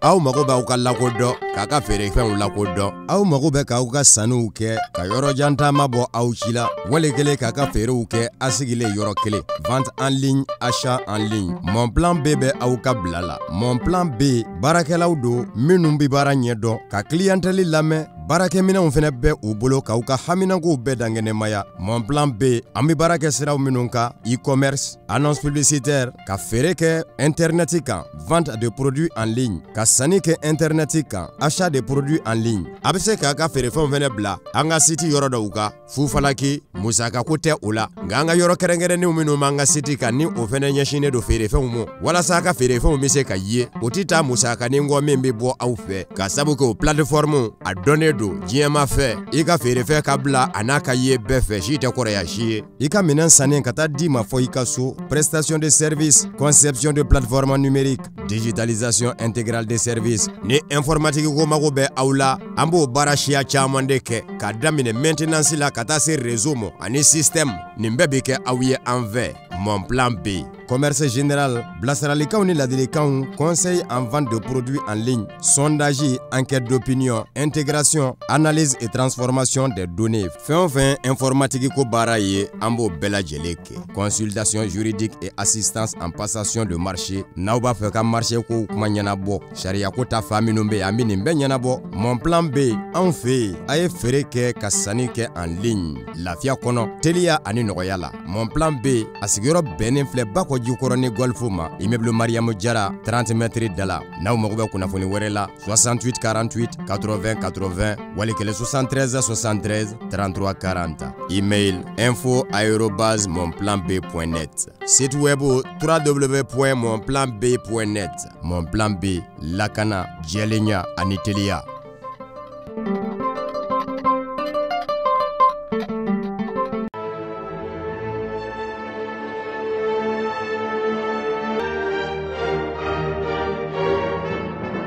Aw mago b'aw ka lakodɔn, k'a ka feerefɛnw lakodɔn. Aw mago bɛ k'aw ka sanniw kɛ, ka yɔrɔ jan taama bɔ aw ci la, wali kelen k'a ka feerew kɛ a sigilen yɔrɔ kelen. Vente en ligne, achat en ligne. Mon Plan B bɛ aw ka bila la. Mon Plan B baarakɛlaw don minnu bɛ baara ɲɛdɔn, ka clientèle lamɛn, baarakɛminɛnw fɛnɛ bɛ u bolo k'aw ka haminankow bɛɛ dankɛnɛmaya. Mon Plan B, an bɛ baara kɛ siraw minnu kan, e-commerce, annonce publicitaire, ka feere kɛ internet kan, vente de produits en ligne, ka sanni kɛ internet kan, achat de produits en ligne. A bɛ se k'a ka feerefɛnw fɛnɛ bila an ka site yɔrɔ dɔw kan, fufalaki, musakako tɛ o la. Nka an ka yɔrɔ kɛrɛnkɛrɛnnenw minnu b'an ka site kan ni o fɛnɛ ɲɛsinnen don feerefɛnw ma, walasa a ka feerefɛnw bɛ se ka ye, o tɛ taa musakanin kɔ min bɛ bɔ aw fɛ, ka sabu kɛ o plateforme a dɔnnen don diɲɛma fɛ. I ka feerefɛn ka bila a n'a ka ye bɛɛ fɛ, si tɛ kɔrɔya si ye. I ka minɛn sannen ka taa d'i ma fɔ i ka so, prestation de service, conception de plateforme numérique, digitalisation intégrale des services. Ni informatique ko mago bɛ aw la, an b'o baara siya caman de kɛ, k'a daminɛ maintenance la ka taa se réseau ma ani système. Nin bɛɛ bɛ kɛ aw ye an fɛ. Mon Plan B. Commerce général, bilasiralikanw ni ladilikanw, conseil en vente de produits en ligne, sondage, enquête d'opinion, intégration, analyse et transformation des données. Fɛn o fɛn informatique ko baara ye, an b'o bɛɛ lajɛlen kɛ. Consultation juridique et assistance en passation de marché. N'aw b'a fɛ ka marché kow kuma ɲɛnabɔ, sariya ko ta fan minnu bɛ yen, an bɛ nin bɛɛ ɲɛnabɔ. Mon Plan B, anw fɛ yen, a ye feere kɛ ka sanni kɛ en ligne, lafiya kɔnɔ, teliya ani nɔgɔya la. Mon Plan B, a sigiyɔrɔ bɛnnen filɛ Bakɔ Jikɔrɔni Golf ma, immeuble Mariamu Jara, 30 mètres da la. N'aw mago bɛ kunnafoni wɛrɛ la, 68 48 80 80 wali kelen 73 73 33 40. Email info arobase monplanb.net. Site web www.monplanb.net. Mon Plan B, lakana, jɛlenya ani teliya.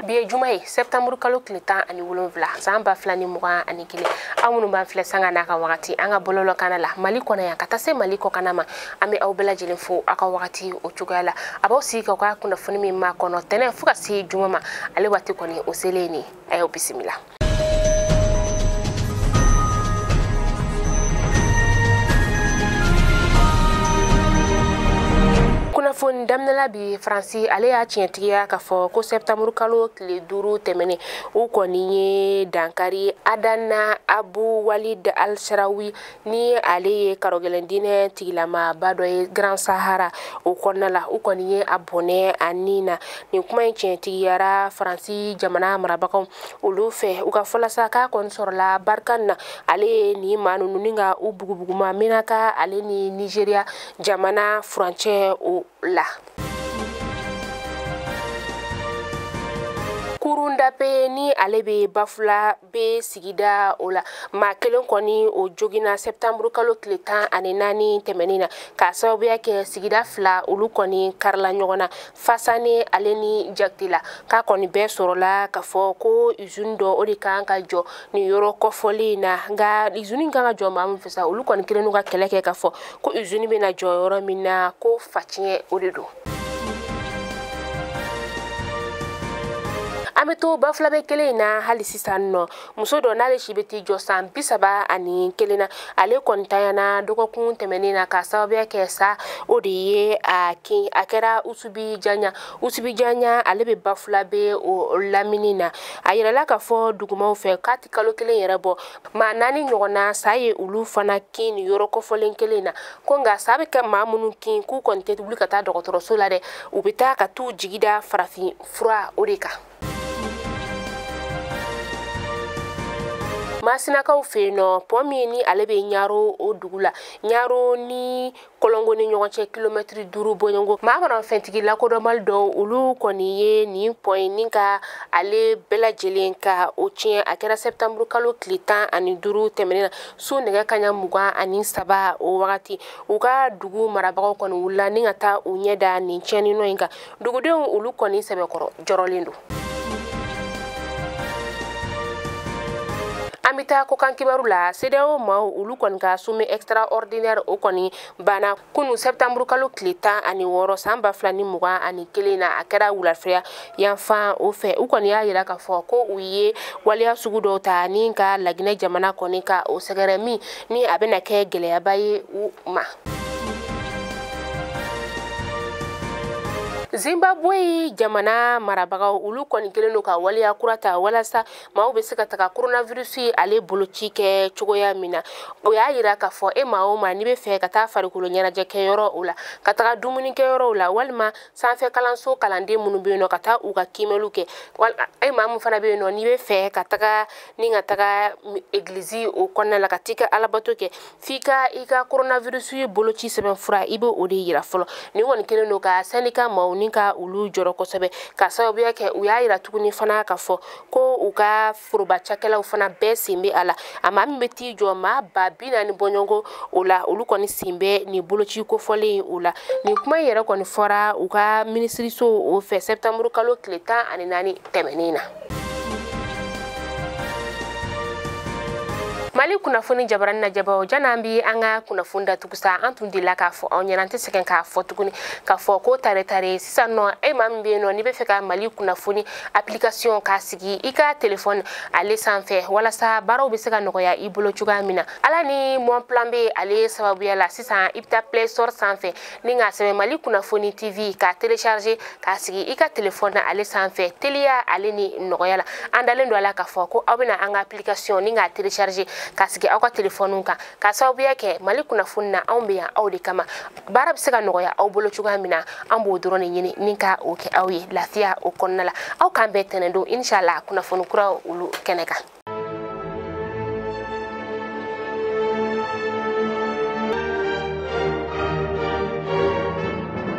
Bi ye juma ye, septembre kalo tile 17 san 2021. Aw minnu b'an filɛ sanga n'a ka wagati an ka bɔlɔlɔ kana la Mali kɔnɔ yan ka taa se Mali kɔkanna ma, an bɛ aw bɛɛ lajɛlen fo aw ka wagati o cogoya la. A b'aw sigi k'aw ka kunnafoni min makɔnɔ tɛnɛn fo ka se juma ma, ale waati kɔni o selen nin, a y'aw bisimila. Kunnafoni daminɛla bi, Faransi ale y'a tiɲɛtigiya k'a fɔ ko septembre kalo tile 5 tɛmɛnen, u kɔni ye dankari Adana Abu Walid Al-Sarawi ni ale ye karɔgɛlɛn diinɛ tigilamaba dɔ ye Grand Sahara o kɔnɔna la, u kɔni ye a bɔnɛ a nin na. Nin kuma in tiɲɛtigiyara Faransi jamana marabagaw olu fɛ. U ka fɔla sa k'a kɔni sɔrɔla Barkhane na, ale ye nin maa ninnu ni ka u bugubuguma Menaka ale ni Nigeria jamana furancɛ o la. Kurundape ni ale bɛ Bafula bɛ sigida o la, maa kelen kɔni o joginna septembre kalo tile 14 tɛmɛnen na, k'a sababuya kɛ sigida fila olu kɔni karila ɲɔgɔn na, Fasane ale ni Jakitela. K'a kɔni bɛɛ sɔrɔla k'a fɔ ko usine dɔ o de kan ka jɔ nin yɔrɔ kɔfɔlen in na, nka usine kan ka jɔ maa min fɛ sa, olu kɔni kɛlen don ka kɛlɛ kɛ k'a fɔ ko usine bɛna jɔ yɔrɔ min na ko faciyɛn o de don. An bɛ to Bafulabɛ kelen in na hali sisan nɔ, muso dɔ n'ale si bɛ t'i jɔ san 31 na, ale kɔni tanyana dɔgɔkun tɛmɛnen na k'a sababuya kɛ sa o de ye a kin. A kɛra Usubi Janya. Usubi Janya ale bɛ Bafulabɛ o lamini na. A yirala k'a fɔ dugumaw fɛ k'a tɛ kalo kelen yɛrɛ bɔ, maa 4 ɲɔgɔnna sa ye olu fana kin nin yɔrɔ kɔfɔlen kelen na. Ko nka sa bɛ kɛ maa minnu kin k'u kɔni tɛ wuli ka taa dɔgɔtɔrɔso la dɛ, u bɛ taa ka t'u jigi da farafin fura o de kan. Masinakaw fɛ yen nɔ, pɔn min ni ale bɛ Ɲaro o dugu la, Ɲaro ni Kɔlɔngo ni ɲɔgɔn cɛ kilomɛtiri 5 bɔɲɔgɔnko. Maa marafɛntigi lakodɔnbali dɔw olu kɔni ye nin pɔn in ni ka ale bɛɛ lajɛlen ka o tiɲɛ. A kɛra septembre kalo tile 15 tɛmɛnen na, su nɛgɛ kanɲɛ 23 o wagati. U ka dugu marabagaw kɔni wulila ni ka taa u ɲɛ da nin tiɲɛni nɔ in kan. Dugudenw olu kɔni sɛbɛkɔrɔ jɔrɔlen don. An bɛ taa kokan kibaru la. CEDEAO maaw olu kɔni ka sommet extraordinaire o kɔni banna kunu septembre kalo tile 16 san 2021 na. A kɛra wulafɛya yanfan o fɛ. U kɔni y'a yira k'a fɔ ko u ye waleya sugu dɔw ta ni ka Laginɛ jamana kɔni ka o sɛgɛrɛ min ni a bɛna kɛ gɛlɛyaba ye u ma. Zimbabwe jamana marabagaw olu kɔni kelen don ka waleya kura ta walasa maaw bɛ se ka taga coronavirus ale boloci kɛ cogoya min na. O y'a yira k'a fɔ e maa o maa n'i bɛ fɛ ka taa farikolo ɲɛnajɛ kɛyɔrɔ o la, ka taga dumuni kɛyɔrɔw la, walima sanfɛ kalanso kalanden minnu bɛ yen nɔ ka taa u ka kiimɛliw kɛ, e maa min fana bɛ yen nɔ n'i bɛ fɛ ka taga ni ka taga egilizi o kɔnɔna la ka t'i ka alabato kɛ, f'i ka i ka coronavirus boloci sɛbɛnfura i bɛ o de yira fɔlɔ. Nin kɔni kelen don ka syndicat maaw ni ka olu jɔrɔ kosɛbɛ, ka sababuya kɛ u y'a yira tuguni fana k'a fɔ ko u ka foroba cakɛlaw fana bɛɛ sen bɛ a la. A maa min bɛ t'i jɔ maa 40,000 bɔɲɔgɔnko o la, olu kɔni sen bɛ nin boloci kofɔlen o la. Nin kuma in yɛrɛ kɔni fɔra u ka minisiriso o fɛ septembre kalo tile 14 tɛmɛnen na. Mali kunnafoni jabarani lajɛbaw, jan'an bi an ka kunnafoni datugu sa, an tun delila k'a fɔ aw ɲɛna, an tɛ sɛgɛn k'a fɔ tuguni k'a fɔ ko tare tare sisan nɔ e maa min bɛ yen nɔ n'i bɛ fɛ ka Mali kunnafoni application k'a sigi i ka telefɔni ale sanfɛ walasa baaraw bɛ se ka nɔgɔya i bolo cogoya min na, ala ni Mon Plan B ale sababuya la sisan i bɛ taa Play Store sanfɛ ni k'a sɛbɛn Mali kunnafoni TV k'a télécharger k'a sigi i ka telefɔni ale sanfɛ teliya ale ni nɔgɔya la. An dalen don a la k'a fɔ ko aw bɛna an ka application ni k'a télécharger k'a sigi aw ka telefɔniw kan, k'a sababuya kɛ Mali kunnafoni na anw bɛ yan aw de kama. Baara bɛ se ka nɔgɔya aw bolo cogoya min na, an b'o dɔrɔn de ɲini ni ka o kɛ aw ye lafiya o kɔnɔna la. Aw k'an bɛn tɛnɛn don inshallah kunnafoni kuraw olu kɛnɛ kan.